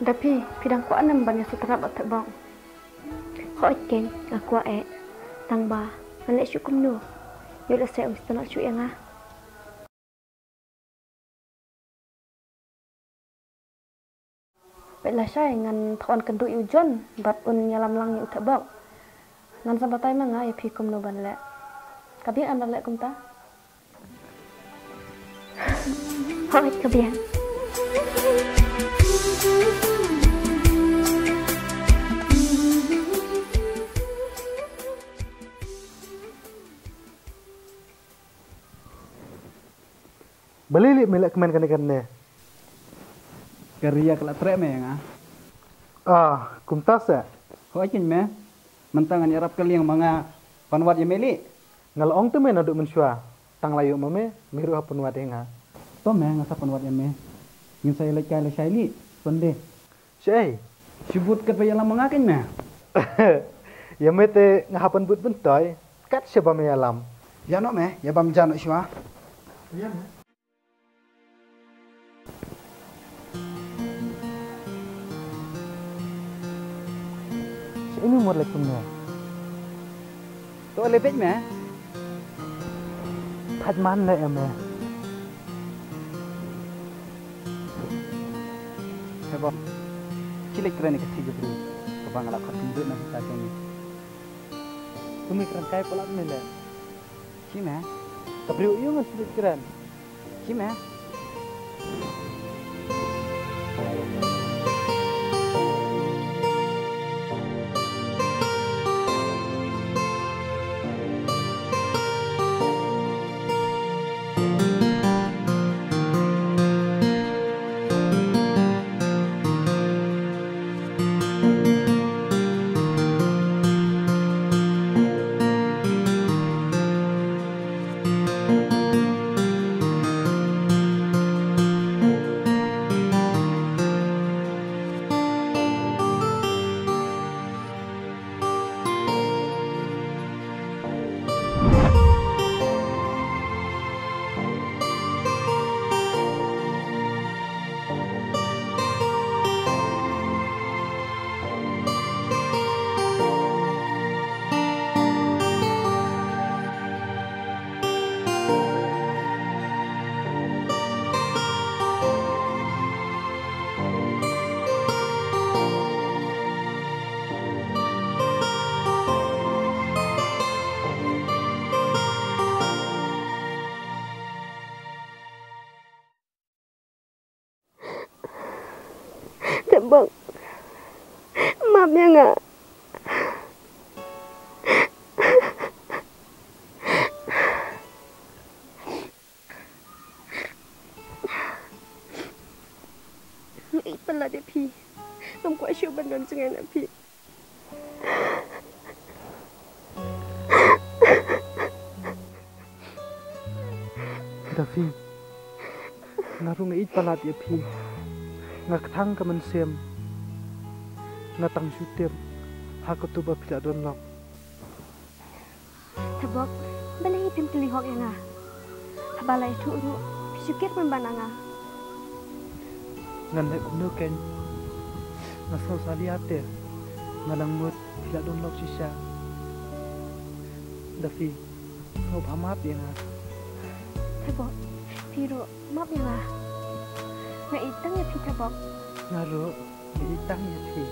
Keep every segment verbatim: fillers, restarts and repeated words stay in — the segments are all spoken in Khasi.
Da phi, phi dang kwah ne em ban ïa sngewtynnat bad Thebok? Hooid keiñ, nga kwah eh. Tang ba ngan leh shuh kumno? Ïoh lehse um sngewtynnat shuh ïa nga. Peit lashai ngan thok wan kynduh ïa u John bad un ïalam lang ïa u Thebok. Ngan sa batai ma nga ïa phi kumno ban leh. Ka biang em ban leh kumta? Hooid, ka biang. Balei leh me la kmen kane kane? Ka Ria ka la treh me ïa nga. Ah, kumta se. Hooid keiñ me. Mynta ngan ïarap ka liang ma nga pynwad ïa me leh. Nga la ong te me naduh mynshuwa. Tang la ïoh ma me, me ruh ha pynwad ïa nga. To me, nga sa pynwad ïa me. Ngin sa ïaleit kai lashai leh, Sunday. Shaei? Shu bud katba ïalam ma nga keiñ me. Ïa me te nga hap ban bud myntoi kat shaba me ïalam. Ïa noh me, ïa bam ja noh shuwa. Ïa me. Shaei me mut leh kumne? To leh beit me. Thait man leh ïa me. Thebok, shi leit kren ïa ka thik ka briew kaba nga la khot kynduh na ka jong me. To me kren kai palat me leh. Shi me? Ka briew ïa nga shi leit kren. Shi me? Thebok, map ïa nga. Nga ïeit palat ïa phi. Ngam kwah shuh ban don jngai na phi. Davi, nga ruh nga ïeit palat ïa phi. Nga kthang ka mynsiem. Nga tang shu tip ha kato ba phi la don lok. Thebok, balei phim kylli hok ïa nga? Haba la ïathuh ruh phi shu kit pynban na nga. Ngan leh kumno keiñ? Nga sngew salia te. Nga nang mut phi la don lok shisha. Davi, sngewbha map ïa nga. Thebok, phi ruh map ïa nga. Nga ïeit tang ïa phi Thebok. Nga ruh nga ïeit tang ïa phi.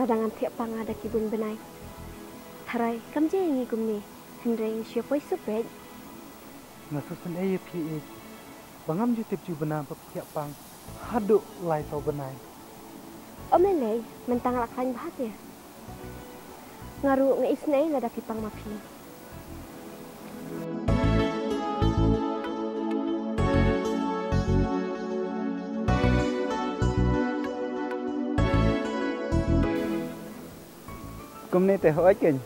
Lada ngan thiah pang ha da ki bun bnai, tharai kam jia ïa ngi kumne. Hynrei ngi shu poi suk beit. Nga sngewsynei ïa phi ïeit ba ngam ju tip ju bna ba phi thiah pang haduh lai saw bnai. Ym lei lei, mynta nga la khlaiñ bha te. Nga ruh nga isynei lada phi pang ma phi. Kumne te hooid keiñ.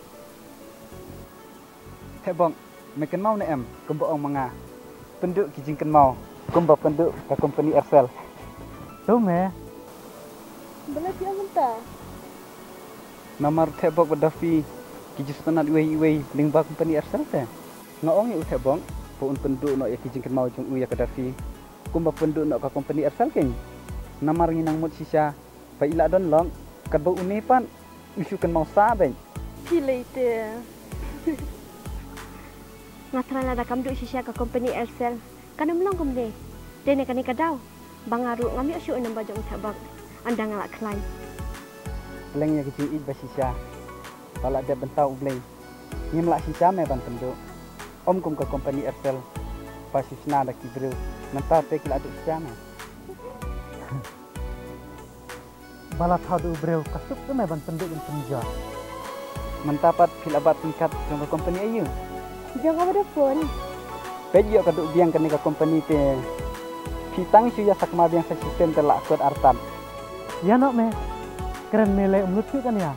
Bok, me kynmaw ne em kumba ong ma nga, pynduh ki jingkynmaw kumba pynduh ka kompani Aircel. To me. Bala ti ong mynta. Namar u Thebok bad Dafi ki ju sngewtynnat iwei iwei lyngba kompani Aircel te. Nga ong ïa u Thebok ba un pynduh noh ïa ki jingkynmaw jong u ïa ka Dafi kumba pynduh noh ka kompani Aircel kein. Namar ngi nang mut shisha ba i la don lok, katba une pat u shu kynmaw sa beit. Phi lei te. Nga trai lada kam duh shisha ka kompani Aircel kan ym long kumne. Te ne kane ka daw ba nga ruh ngam ïoh shuh ïa u number jong u Thebok, ynda nga la khlaiñ. Leng ïa ka jingïeit ba shisha ba la dep bynta U Blei. Ngim lah shisha me ban pynduh. Ym kum ka kompani Aircel ba shu shna da ki briew, mynta te ki la duh shisha me. Ba la thaw da u briew ka suk te me ban pynduh ban pynjot. Mynta pat phi la bat pynkat jong ka kompani aïu? Jong ka Vodafone. Peit ïoh ka duh biang kane ka kompani te. Phi tang shu ïa sakma biang sa shisien te la kut artat. Ïa noh me. Kren me lei um lut shuh kan ïa.